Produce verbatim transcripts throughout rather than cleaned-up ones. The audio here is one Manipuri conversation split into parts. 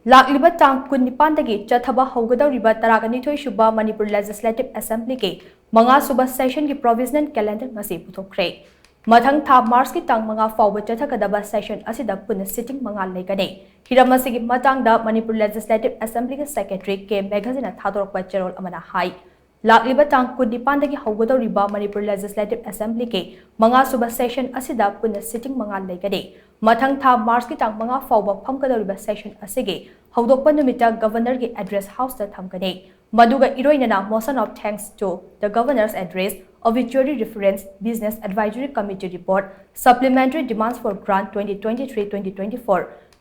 ꯂꯥꯛꯂꯤꯕ ꯇꯥꯡ ꯀꯨꯟꯅꯤꯄꯥꯟꯗꯒꯤ ꯆꯠꯊꯕ ꯍꯧꯒꯗꯧꯔꯤꯕ ꯇꯔꯥꯅꯤꯊꯣꯏ ꯁꯨꯕ ꯃꯅꯤꯄꯨꯔ ꯂꯦꯖꯤꯁꯂꯦꯇꯤꯚ ꯑꯦꯁꯦꯝꯕ꯭ꯂꯤꯒꯤ ꯃꯉꯥ ꯁꯨꯕ ꯁꯦꯁꯟꯒꯤ ꯄ꯭ꯔꯣꯚꯤꯖꯅꯦꯜ ꯀꯦꯂꯦꯟꯗꯔ ꯉꯁꯤ ꯄꯨꯊꯣꯛꯈ꯭ꯔꯦ꯫ ꯃꯊꯪ ꯊꯥ ꯃꯥꯔꯆꯀꯤ ꯇꯥꯡ ꯃꯉꯥ ꯐꯥꯎꯕ ꯆꯠꯊꯒꯗꯕ ꯁꯦꯁꯟ ꯑꯁꯤꯗ ꯄꯨꯟꯅ ꯁꯤꯇꯤꯡ ꯃꯉꯥ ꯂꯩꯒꯅꯤ꯫ ꯍꯤꯔꯝ ꯑꯁꯤꯒꯤ ꯃꯇꯥꯡꯗ ꯃꯅꯤꯄꯨꯔ ꯂꯦꯖꯤꯁꯂꯦꯇꯤꯚ ꯑꯦꯁꯦꯝꯕ꯭ꯂꯤꯒꯤ ꯁꯦꯀ꯭ꯔꯦꯇꯔꯤ ꯀꯦ ꯃꯦꯘꯖꯤꯅ ꯊꯥꯗꯣꯔꯛꯄ ꯆꯦꯔꯣꯜ ꯑꯃꯅ ꯍꯥꯏ, ꯂꯥꯛꯂꯤꯕ ꯇꯥꯡ ꯀꯨꯟꯅꯤꯄꯥꯟꯗꯒꯤ ꯍꯧꯒꯗꯧꯔꯤꯕ ꯃꯅꯤꯄꯨꯔ ꯂꯦꯖꯤꯁꯂꯦꯇꯤꯚ ꯑꯦꯁꯦꯝꯕ꯭ꯂꯤꯒꯤ ꯃꯉꯥ ꯁꯨꯕ ꯁꯦꯁꯟ ꯑꯁꯤꯗ ꯄꯨꯟꯅ ꯁꯤꯇꯤꯡ ꯃꯉꯥ ꯂꯩꯒꯅꯤ꯫ ꯃꯊꯪ ꯊꯥ ꯃꯥꯔꯆꯀꯤ ꯇꯥꯡ ꯃꯉꯥ ꯐꯥꯎꯕ ꯐꯝꯒꯗꯧꯔꯤꯕ ꯁꯦꯁꯟ ꯑꯁꯤꯒꯤ ꯍꯧꯗꯣꯛꯄ ꯅꯨꯃꯤꯠꯇ ꯒꯚꯔꯅꯔꯒꯤ ꯑꯦꯗ꯭ꯔꯦꯁ ꯍꯥꯎꯁꯇ ꯊꯝꯒꯅꯤ꯫ ꯃꯗꯨꯒ ꯏꯔꯣꯏꯅꯅ motion of thanks to the governor's address, obituary reference, business advisory committee report, supplementary demands for grant twenty twenty-three twenty twenty-four,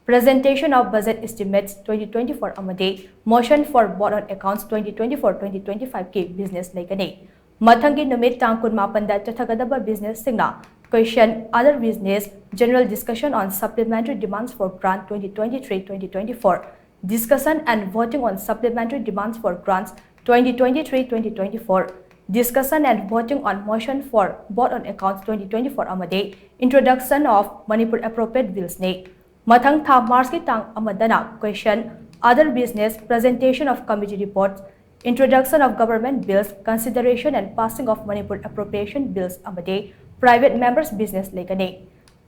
presentation of budget estimates twenty twenty-four ꯑꯃꯗꯤ motion for vote on accounts twenty twenty-four twenty twenty-five ꯀꯤ ꯕꯤꯖꯤꯅꯦꯁ ꯂꯩꯒꯅꯤ꯫ ꯃꯊꯪꯒꯤ ꯅꯨꯃꯤꯠ ꯇꯥꯡ ꯀꯨꯟꯃꯥꯄꯟꯗ ꯆꯠꯊꯒꯗꯕ ꯕꯤꯖꯤꯅꯦꯁꯁꯤꯡꯅ: Question, other business, general discussion on supplementary demands for grant twenty twenty-three twenty twenty-four, discussion and voting on supplementary demands for grants twenty twenty-three twenty twenty-four, discussion and voting on motion for vote on accounts twenty twenty-four ꯑꯃꯗꯤ introduction of Manipur appropriate bills ꯅꯤ꯫ ꯃꯊꯪ ꯊꯥ ꯃꯥꯔꯆꯀꯤ ꯇꯥꯡ ꯑꯃꯗꯅ: Question, other business, presentation of committee reports, introduction of government bills, consideration and passing of Manipur appropriation bills ꯑꯃꯗꯤ private members business ꯂꯩꯒꯅꯤ꯫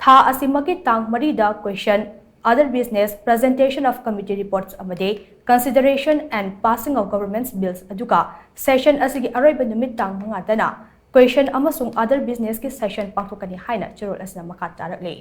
ꯊꯥ ꯑꯁꯤꯃꯛꯀꯤ ꯇꯥꯡ ꯃꯔꯤꯗ: Question, other business, presentation of committee reports ꯑꯃꯗꯤ consideration and passing of government's bills, ꯑꯗꯨꯒ ꯁꯦꯁꯟ ꯑꯁꯤꯒꯤ ꯑꯔꯣꯏꯕ ꯅꯨꯃꯤꯠ ꯇꯥꯡ ꯃꯉꯥꯗꯅ question ꯑꯃꯁꯨꯡ other businessꯀꯤ ꯁꯦꯁꯟ ꯄꯥꯡꯊꯣꯛꯀꯅꯤ ꯍꯥꯏꯅ ꯆꯦꯔꯣꯜ ꯑꯁꯤꯅ ꯃꯈꯥ ꯇꯥꯔꯛꯂꯤ꯫